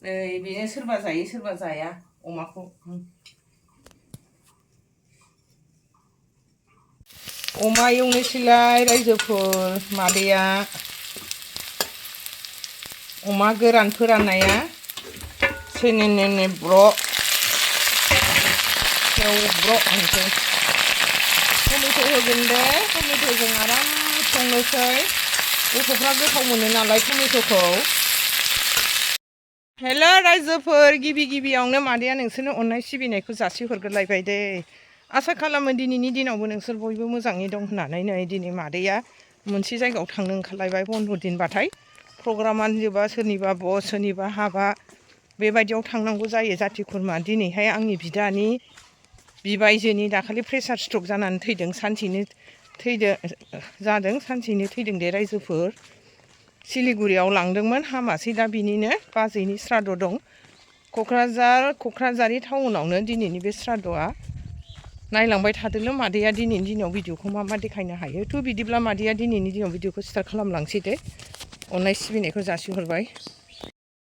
बेनो सोरबा जायो सोरबा जाया अमाखौ अमा एवनोसैलाय रायजोफोर मादैया अमा गोरान फोराननाया सेनेने ब्र' एवब्र' होनसै टमेट' होगोन दे टमेट'जों आराम संनोसै गथ'फ्रा गोथाव मोनो नालाय टमेट'खौ हेल' रायजोफोर गिबियावनो मादैया नोंसोरनो अननाय सिबिनायखौ जासिहरग्रोलायबाय दे आसा खालामो दिनैनि दिनावबो नोंसोर बयबो मोजाङै दं होननानै नै दिनै मादैया मोनसे जायगायाव थांनो ओंखारलायबाय बन्द' दिनबाथाय प्रग्रामानो जोबा सोरनिबा बस सोरनिबा हाबा बेबायदियाव थांनांगौ जायो जाथि खुरमा दिनैहाय आंनि बिदानि बिबायजोनि दाखालि प्रेसार स्ट्रक जानानै थैदों सानसेनो थैदों दे रायजोफोर सिलिगुरियाव लांदोंमोन हामासै दा बिनिनो बाजैनि श्राद्ध दं क'क्राझारि टाउनावनो दिनैनि बे श्राद्धआ नायलांबाय थादोंल' मादैया दिनैनि दिनाव भिडिअखौ मा देखायनो हायो थ' बिदिब्ला मादैया दिनैनि दिनाव भिडिअखौ स्टार्ट खालामलांसै दे अननाय सिबिनायखौ जासिहरबाय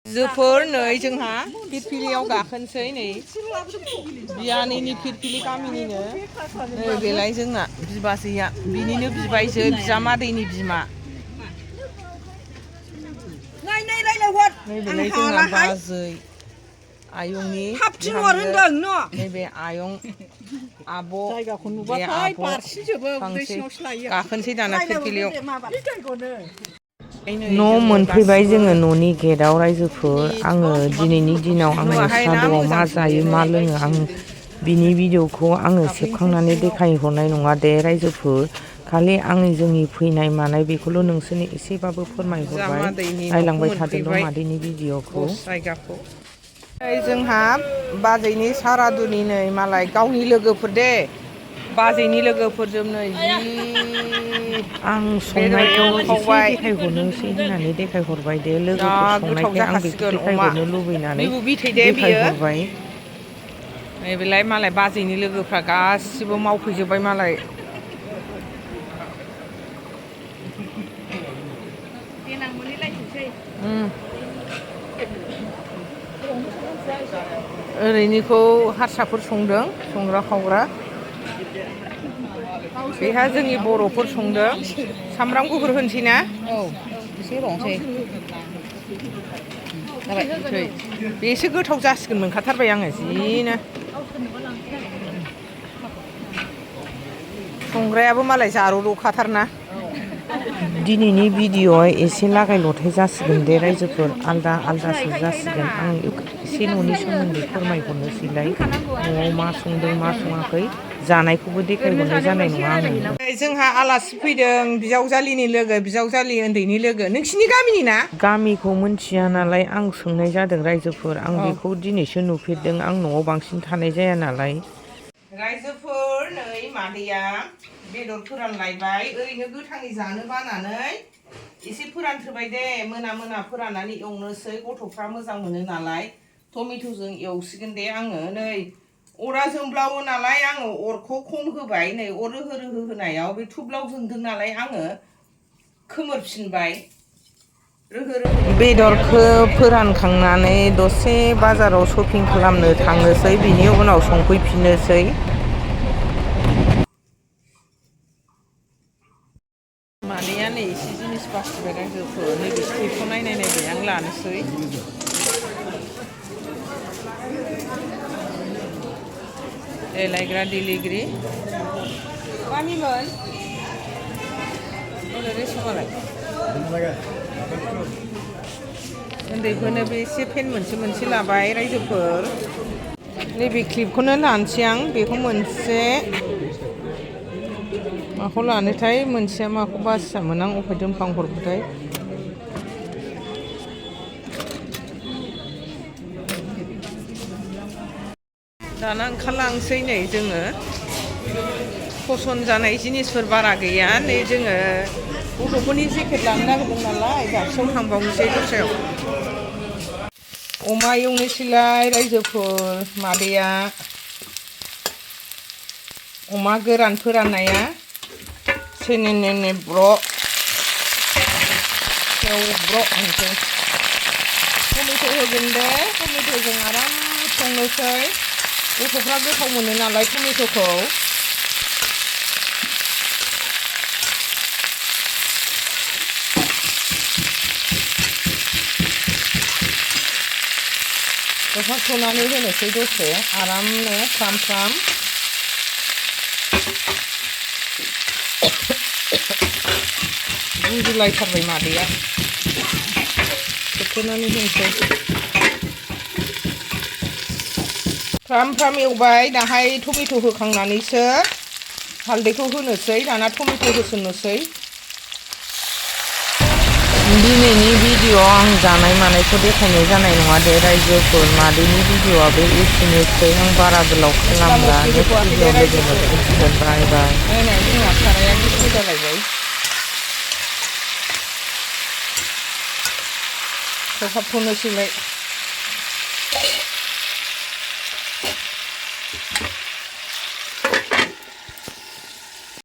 जोफोर नै जोंहा फिरफिलियाव गाखोनोसै नै बियानैनि फिरफिलि गामिनिनो नै बेलाय जोंना बिबाजैया बिनिनो बिबायजो बिजामादैनि बिमा नैबेलाय जोंना बाजै आयंनि नैबे आयं आब' बे आब' गाखोनोसै दाना फिरफिलियाव न' मोनफैबाय जोङो न'नि गेटआव रायजोफोर आङो दिनैनि दिनाव आङो सादुआव मा जायो मा लोङो आं बिनि भिडिअखौ आङो सेबखांनानै देखायहरनाय नङा दे रायजोफोर खालि आंनि जोंनि फैनाय मानाय बेखौल' नोंसोरनो एसेबाबो फोरमायहरबाय नायलांबाय थादोंल' मादैनि भिडिअखौ जोंहा बाजैनि सारादुनि नै मालाय गावनि लोगोफोर दे बाजैनि लोगोफोरजों नै जि आं संनायखौ एसे देखायहरनोसै होननानै देखायहरबाय दे लोगोफोर संनायखाय आं बेखौ देखायहरनो लुबैनानै देखायहरबाय नैबेलाय मालाय बाजैनि लोगोफ्रा गासिबो मावफैजोब्बाय मालाय देनां मोनहैलायथोंसै ओरैनिखौ हारसाफोर संदों संग्रा खावग्रा बेहा जोंनि बर'फोर संदों सामब्राम गुफुर होनसै ना औ एसे रंसै बेसो गोथाव जासिगोन मोनखाथारबाय आङो जिनो संग्रायाबो मालाय जारौ रौखाथारना दिनैनि भिडिअ'आ एसे लागाय लथाय जासिगोन दे रायजोफोर आलदासो जासिगोन आं एसे न'नि सोमोन्दै फोरमायहरनोसैलाय न'आव मा संदों मा सङाखै जानायखौबो देखायहरनाय जानाय नङा आङो जोंहा आलासि फैदों बिजावजालिनि लोगो बिजावजालि उन्दैनि लोगो नोंसिनि गामिनि ना गामिखौ मिन्थिया नालाय आं सोंनाय जादों रायजोफोर आं बेखौ दिनैसो नुफेरदों आं न'आव बांसिन थानाय जाया नालाय रायजोफोर नै मादैया बेदर फोरानलायबाय ओरैनो गोथाङै जानो बानानै एसे फोरानथ्रोबाय दे मोना फोराननानै एवनोसै गथ'फ्रा मोजां मोनो नालाय टमेट'जों एवसिगोन दे आङो नै अरा जोंब्लावो नालाय आङो अरखौ खम होबाय नै अर रोहो होनायाव बे थुब्लाव जोंदों नालाय आङो खोमोरफिनबाय बेदरखौ फोरानखांनानै दसे बाजाराव शपिं खालामनो थांनोसै बिनि उनाव संफैफिननोसै मादैया नै एसे जिनिस बासिबाय रायजोफोर नैबे स्क्रिप्टखौ नायबाय आं लानोसै लायग्रा डिलिभारि गामिमोन समालाय उन्दैफोरनो बे एसे पेन मोनसे लाबाय रायजोफोर नैबे क्लिपखौनो लानोसै आं बेखौ मोनसे माखौ लानोथाय मोनसेया माखौ बासियामोन आं अफाय दोनफ्लांहरबाथाय दाना ओंखारलांसै नै जोङो फसन जानाय जिनिसफोर बारा गैया नै जोङो गथ'फोरनि जेकेट लानो नागिरदों नालाय दाबसेयाव थांबावनोसै दस्रायाव अमा एवनोसैलाय रायजोफोर मादैया अमा गोरान फोराननाया सेनेने ब्र' एवब्र' होनसै टमेट' होगोन दे टमेट'जों आराम संनोसै गथ'फ्रा गोथाव मोनो नालाय टमेट'खौ खोबहाबथ'नानै होनोसै दसे आरामनो फ्राम फ्राम गुजुलायथारबाय मादैया खोबथ'नानै होनोसै फ्राम फ्राम एवबाय दाहाय टमेट' होखांनानैसो हालदैखौ होनोसै दाना टमेट' होसननोसै दिनैनि भिडिअ आं जानाय मानायखौ देखायनाय जानाय नङा दे रायजोफोर मादैनि भिडिअआबो एसेनोसै आं बारा गोलाव खालामला नेक्स्ट भिडिअ लोगो मोनफिनसिगोन बाय बाय नायनाय जोंहा साराया गुसु जालायबाय खोबहाबथ'नोसैलाय